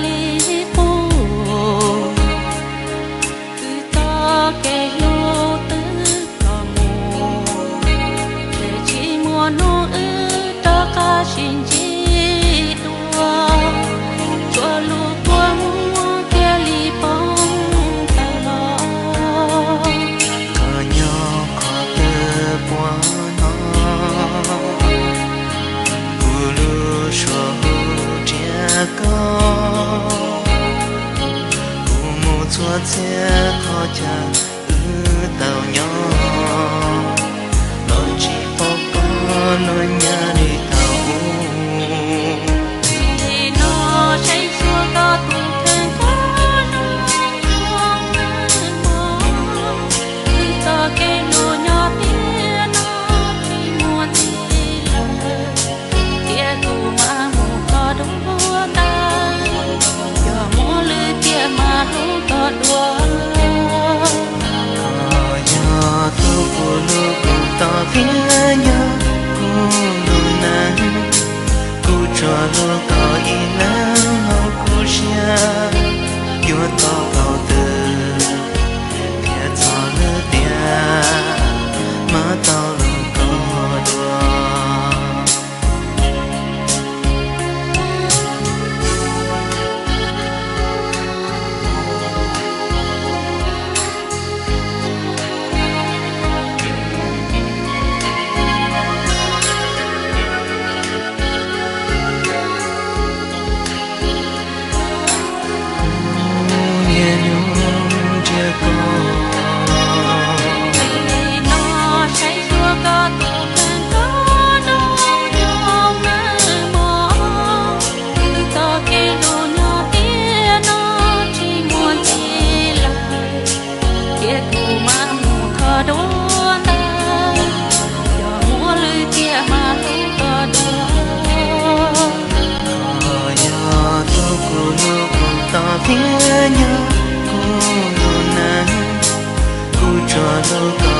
li qub, twb txoj kev hlub twb los mus, ces tsis muaj hnub wb rov qab sib ntsib dua, tsuas lub kua muag thiaj li poob tawm los. Koj nyob qhov twg puag no, kuv lub suab hu nrhiav koj, kuv mus txhua txhia qhov chaw wb tau nyob, los tsis pom koj los nyab li thaum ub. Li no saib xyuas koj tus kheej koj zoo nyob nawb mog, twb txoj kev hlub nyob tiag no tsis muaj ntxiv lawm, cia kuv mam mus kho dua ntawd, yog muaj lwm tiam mam hlub koj dua. Koj yog tus kuv hlub kuv tos thiab nyob kuv lub neej, kuv tsuas hlub koj ib leeg hauv kuv siab, yuav tau thaum twg thiaj txog lwm tiam mam tau hlub koj dua. Kuv niaj hnub nrhiav koj. Li no saib xyuas koj tus kheej koj zoo nyob nawb mog, twb txoj kev hlub nyob tiag no tsis muaj ntxiv lawm, cia kuv mam mus kho dua ntawd, yog muaj lwm tiam mam hlub koj dua. Koj yog tus kuv hlub kuv tos thiab nyob kuv lub neej, kuv tsuas hlub koj